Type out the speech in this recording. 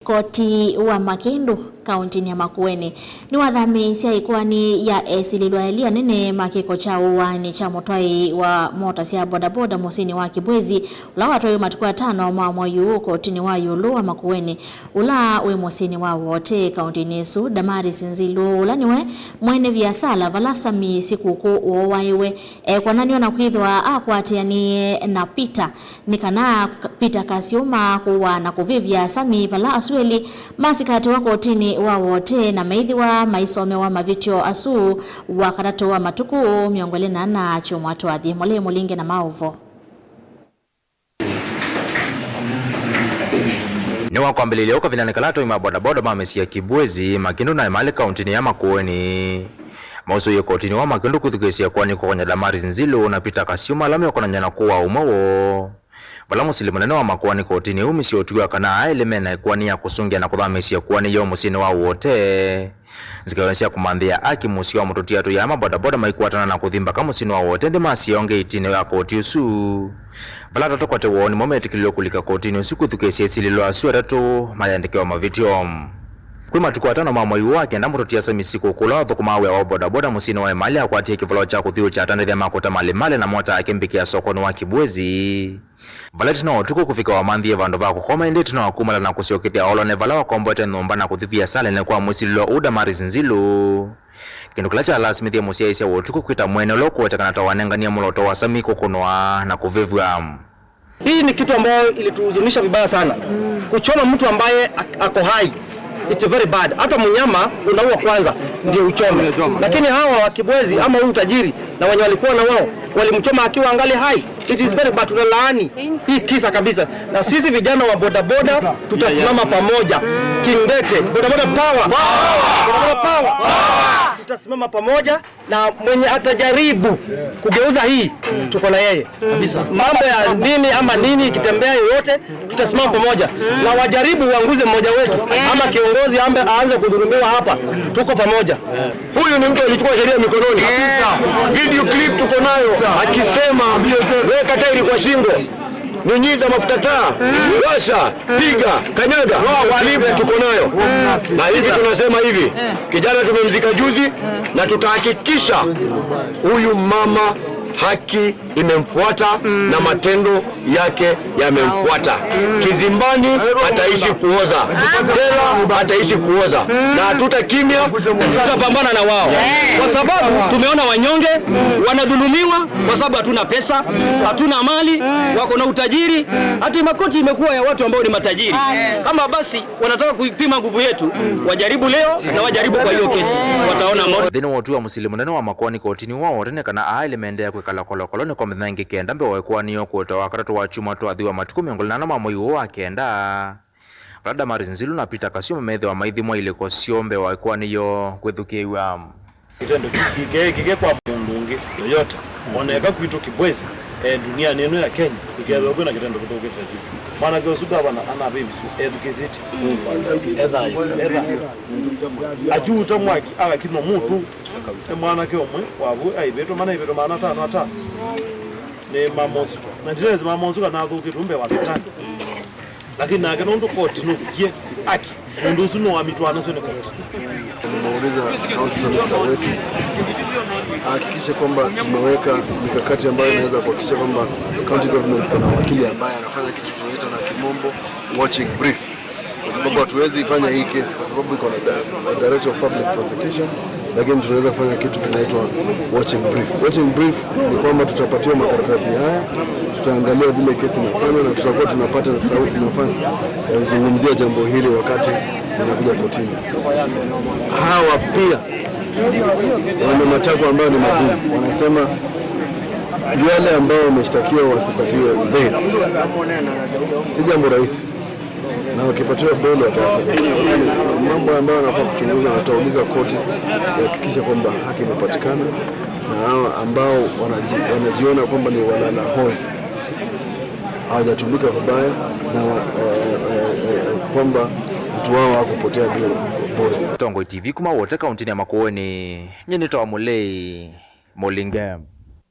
Koti wa Makindu kaunti ya Makueni ni wathamisya ikwani ya esililwa elia nene makiko cha uwani cha mutwai wa mota sya bodaboda musini wa Kibwezi ula watwaiwe matuku atano mwa mwayu kotini wa yulu wa Makueni ula wi musini wa wote kaunti nisu Damaris Nzilu ula niwe mwene viasala valasami sikuku uowaiwe kwananio na kwithwa akwatianie na Peter nikana Peter Kasiuma kuwa na kuvivya Sami vala asweli masikati wa kotini wa wote na maithiwa maisome wa mavitio asu wa katatu wa matuku 24 chumwatu athi mole mulinge na mauvo. Ni wakwambililia uka vinanekalato ima bodaboda mamesia Kibwezi Makindu na Emali kaunti ya Makueni. Mauso ya kotini wa Makindu kuthukesia kwani kwa Damaris Nzilu na Peter Kasiuma lami wakonanyana kuwa umawo. Vala musili munene wa Makuani kotini umisio otuwa kana aeleme na ikuani ya kusungia na kuthamisia kuani yo musini wa wote. Zikawensia kumambia aki musi wa mututia tu ya mabodaboda maikuatana na kuthimba ka musini wa wote ndi masionge itini ya koti usu. Vala tatu kwa te woni mometikilio kulika kotini usu kuthukesia isililo asu atatu mayandikiwa mavitio. Kwi matuku atano ma mwai wake nda mututia sa misiko kula thukuma we wa bodaboda musini wa Emali akwatie kivalo cha kuthiu cha tandethia makuta malemale na mota akimbikia sokoni wa Kibwezi. Valetino otuku kufika wa manthie vandu va kukoma indi tino wakumala na kusiokithia olone vala wakomboete nyumba na kuthithia sale ne kwa musililo Damaris Nzilu. Kindu kila cha lasimithia musiaisia wotuku kwita mwene ulo kuwetekana ta wanengania muloto wa Sami kukunwa na kuvivwa. Hii ni kitu ambayo ilituhuzunisha vibaya sana. Kuchoma mtu ambaye ako hai. It's very bad. Hata mnyama unaua kwanza ndio uchome. Lakini hawa wa Kibwezi ama huyu tajiri na wenye walikuwa na wao walimchoma akiwa angali hai. It is very bad. Tunalaani hii kisa kabisa. Na sisi vijana wa bodaboda tutasimama pamoja. Kindete, bodaboda power. Bodaboda power. Tutasimama pamoja na mwenye atajaribu kugeuza hii tuko na yeye. Kabisa. Mambo ya nini ama nini ikitembea yoyote tutasimama pamoja. Na wajaribu uanguze mmoja wetu ama kiongozi ambaye aanze kudhulumiwa hapa, tuko pamoja. Huyu ni mtu alichukua sheria mikononi. Video clip tuko nayo akisema weka tairi kwa shingo, nyunyiza mafuta taa, washa, piga, kanyaga. Clip tuko nayo. Na hivi tunasema hivi, kijana tumemzika juzi na tutahakikisha huyu mama haki imemfuata na matendo yake yamemfuata. Kizimbani ataishi kuoza, jela ataishi kuoza, na hatutakimya, tutapambana na wao. Kwa sababu tumeona wanyonge wanadhulumiwa kwa sababu hatuna pesa, hatuna mali, wako na utajiri. Hata makoti imekuwa ya watu ambao ni matajiri. Kama basi wanataka kuipima nguvu yetu, wajaribu leo na wajaribu kwa hiyo kesi, wataona moto. Thina wotu wa musilimu nene wa Makuani kotini wao wote kana aile mende kwikala kolokolo ni kwa mithenya kenda mbe wakwani okuota wa katatu wa chuma twathiwa matuku 24 ma mwei wa kenda. Damaris Nzilu na Peter Kasiuma methe wa maithi mwa iliko siombe wakwani yo kwithukiwa. Kitendo kike kwa mundu ungi yoyote oneka kwitu Kibwezi dunia neno ya Kenya ikethwa kwina kitendo kithukite chichu mwana kiosuka bana ana bibi ethukiziti etha etha ajuta mwaki agakima mutu mwana ke omwe wabu aibetwo mana ibetwo mana tano atano ni mamosu na ndirezi mamosu kana thukitwe mbe wa sitani lakini nake nondu koti nukie aki mundu usu no wamitwana sio ni koti. Nimeuliza county solicitor wetu ahakikishe kwamba tumeweka mikakati ambayo inaweza kuhakikisha kwamba county government kuna wakili ambaye anafanya kitu tunaita na kimombo watching brief, kwa sababu hatuwezi fanya hii kesi kwa sababu iko na Director of Public Prosecution, lakini tunaweza kufanya kitu kinaitwa watching brief. Watching brief ni kwamba tutapatiwa makaratasi haya, tutaangalia vile kesi inafanywa na tutakuwa tunapata sauti nafasi ya kuzungumzia jambo hili wakati inakuja kotini. Hawa pia wana matakwa ambayo ni magumu, wanasema yale ambao wameshtakiwa wasipatiwe bail. Si jambo rahisi, na wakipatiwa bail watawasaidia. Mambo ambayo wanafaa kuchunguza, watauliza koti kuhakikisha kwamba haki imepatikana, na hawa ambao wanajiona kwamba ni walala hoi hawajatumika vibaya na kwamba mtu wao hakupotea bure. Tongo TV kuma wote kaunti ya Makueni, nyinyi toa Mulei Mulinge.